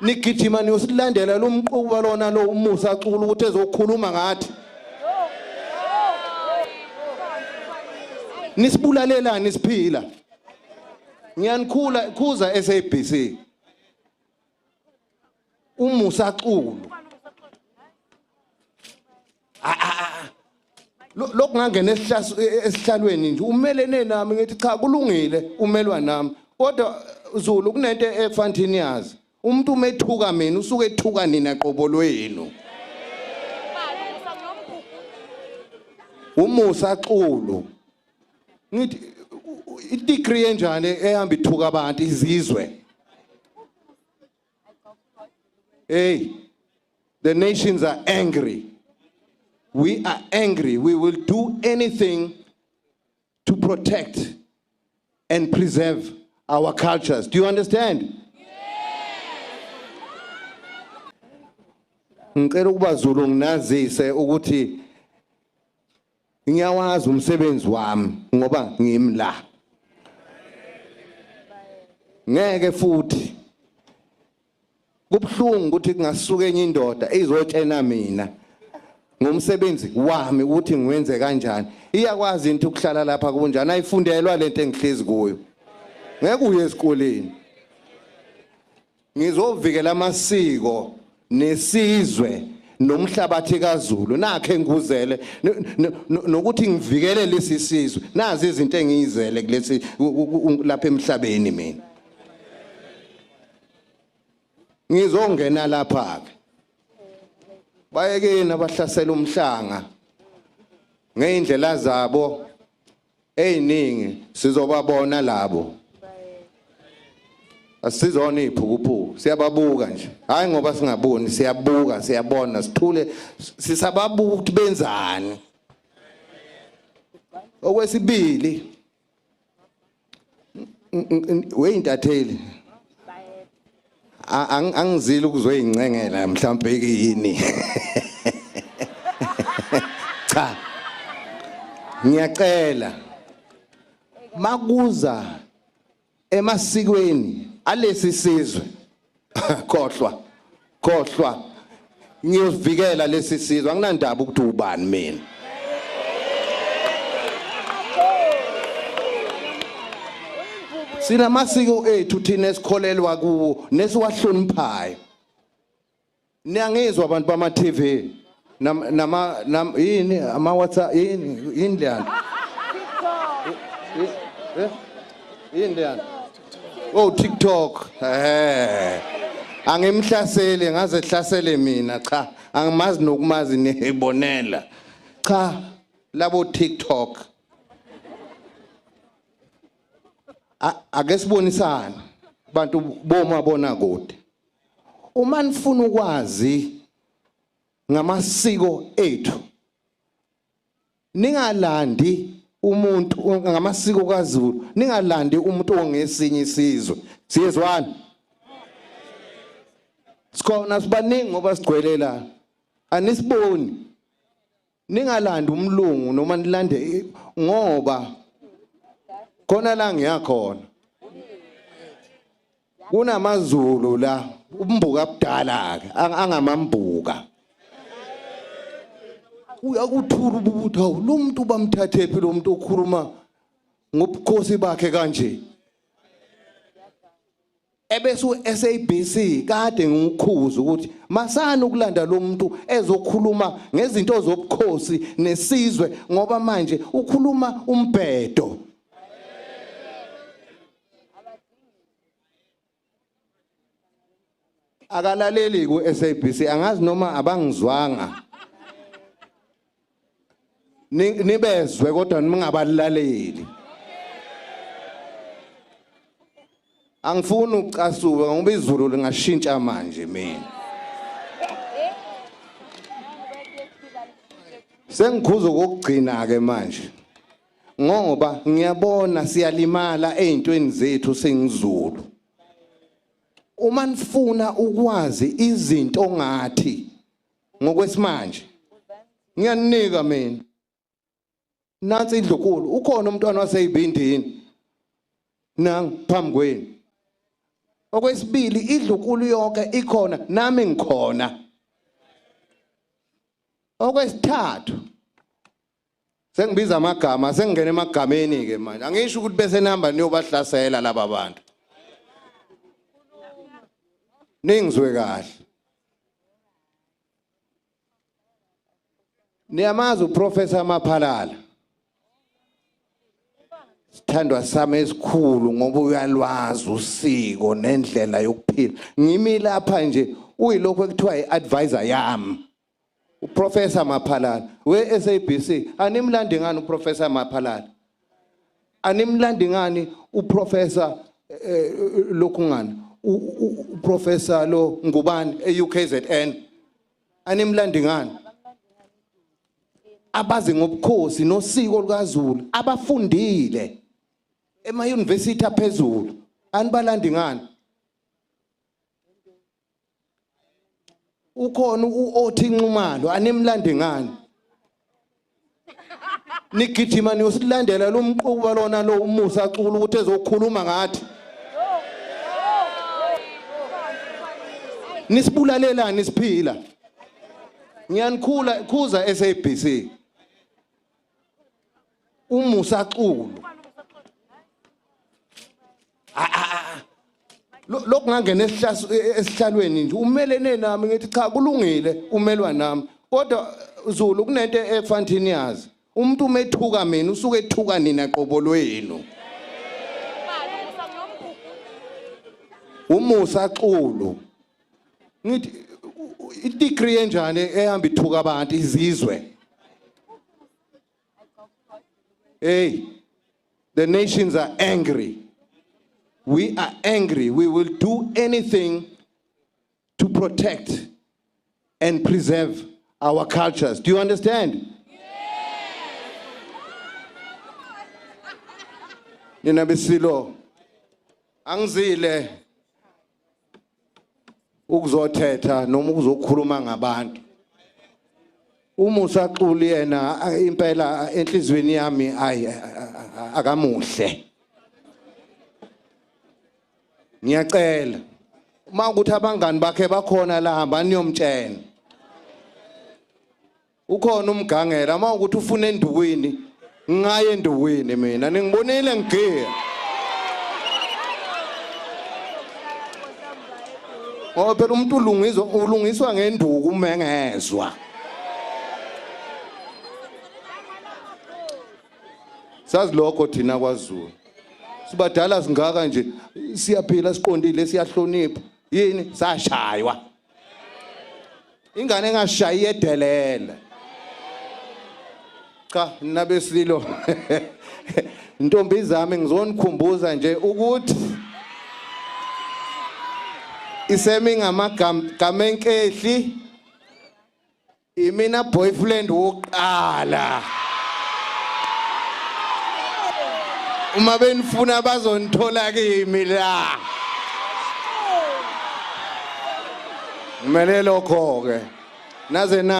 Nigijima niyosilandela lo mquba lona lo uMusa Xulu ukuthi ezokhuluma ngathi. Nisibulalelani siphila? Ngiyanikhula khuza SABC. uMusa Xulu. Lokhu ngangena esihlalweni nje umelene nami ngithi cha kulungile umelwa nami. Kodwa Zulu kunento ekufanele yazi. Umuntu umethuka mina usuke ethuka nina qobo lwenu. uMusa Xulu. Ngithi i-degree enjani ehamba ithuka abantu izizwe. Hey, the nations are angry. We are angry. We will do anything to protect and preserve our cultures. Do you understand? Ngicela ukuba Zulu nginazise ukuthi ngiyawazi umsebenzi wami ngoba ngimi la. Ngeke futhi kubuhlungu ukuthi kungasuka enye indoda izotshena mina ngomsebenzi wami ukuthi ngiwenze kanjani. Iyakwazi into ukuhlala lapha kunjani, ayifundelwa lento engihlezi kuyo. Ngeke uye esikoleni. Ngizovikela amasiko nesizwe nomhlabathi kaZulu, nakhe ngikuzele nokuthi ngivikele lesi sizwe. Nazi izinto engiyizele kulesi lapha emhlabeni mina. Ngizongena lapha ke. Bayekeni abahlasela umhlanga ngeindlela zabo eziningi, sizobabona labo. Asizona iziphukuphuku, siyababuka nje. Hayi ngoba singaboni, siyabuka, siyabona, sithule, sisababuka ukuthi benzani. Okwesibili, weyintatheli angizile ukuzoyincengela mhlawumbe yini. Cha, ngiyacela makuza emasikweni alesi sizwe, khohlwa khohlwa, ngiyovikela lesi sizwe, anginandaba ukuthi ubani mina. Sinamasiko ethu thina esikholelwa kuwo nesiwahloniphayo. Niyangizwa abantu bama TV nama yini ama WhatsApp yini yini leyana? Yini leyana? Oh, TikTok. Angimhlaseli ngaze hlasele mina, cha, angimazi nokumazi nibonela. Cha, labo TikTok. Ake sibonisane bantu bomabona kude. Uma nifuna ukwazi ngamasiko ethu, ningalandi umuntu ngamasiko kaZulu, ningalandi umuntu ongesinye isizwe. Siyezwana? Sikhona sibaningi ngoba sigcwele la, anisiboni. Ningalandi umlungu noma nilande, ngoba khona la ngiyakhona kunamaZulu la, umbuka kudala ke angamambuka. Uyakuthula ubuthi, hawu lo muntu bamthathe phi lo muntu okhuluma ngobukhosi bakhe kanje? Ebese uSABC kade ngikhuza ukuthi masana ukulanda lo muntu ezokhuluma ngezinto zobukhosi nesizwe, ngoba manje ukhuluma umbhedo. Akalaleli ku SABC, angazi noma abangizwanga. Nibezwe kodwa ningabalaleli. Angifuni ukucasuka ngoba izulu lingashintsha manje mina. Sengikhuza okugcina ke manje. Ngoba ngiyabona siyalimala ezintweni zethu singizulu. Uma nifuna ukwazi izinto ngathi ngokwesimanje, ngiyanika mina. Nansi indlunkulu, ukhona umntwana waseyibindini nang phambi kwenu. Okwesibili, indlunkulu yonke ikhona, nami ngikhona. Okwesithathu, sengibiza amagama, sengingena emagameni ke manje. Angisho ukuthi bese nihamba niyobahlasela laba bantu. Ningizwe kahle. Niyamazi uProfessor Maphalala, sithandwa sami esikhulu, ngoba uyalwazi usiko nendlela yokuphila. Ngimi lapha nje uyilokho ekuthiwa i-advisor yami, uProfessor Maphalala we-SABC. Animlandi ngani uProfessor Maphalala? Animlandi ngani uProfessor lokhu ngani uProfessor lo ngubani e-UKZN? Animlandi ngani? Abazi ngobukhosi nosiko lukaZulu, abafundile ema university aphezulu, anibalandi ngani? Ukhona uOthi Nxumalo, animlandi ngani? Nigijima niyosilandela lo mquba lona lo uMusa Xulu ukuthi ezokhuluma ngathi. Nisibulalelani siphila? Ngiyanikhula khuza SABC. UMusa Xulu, lokhu ngangena esihlalweni nje umelene nami, ngithi cha, kulungile, umelwa nami. Kodwa Zulu, kunento ekufanele yazi, umuntu umethuka mina usuke ethuka nina qobo lwenu. UMusa Xulu, ngithi i-degree enjani ehamba ithuka abantu izizwe? Hey, the nations are angry. We are angry. We will do anything to protect and preserve our cultures. Do you understand? Nina besilo, angizile ukuzothetha noma ukuzokhuluma ngabantu. UMusa Xulu yena impela enhlizweni yami ayi, akamuhle. Ngiyacela uma ukuthi abangani bakhe bakhona la, hamba niyomtshela. Ukhona umgangela, uma ukuthi ufuna endukwini, ngaye endukwini. Mina ningibonile ngigiya ngoba phela umuntu ulungiswa, ulungiswa ngenduku uma engezwa. Sazi lokho thina kwaZulu, sibadala singaka nje, siyaphila, siqondile, siyahlonipha. Yini sashaywa ingane engashayi edelela? Cha, nabesilo, intombi zami, ngizonikhumbuza nje ukuthi isemi ngamagama enkehli imina boyfriend wokuqala. Uma benifuna bazonithola kimi la. Ngimele lokho ke naze na.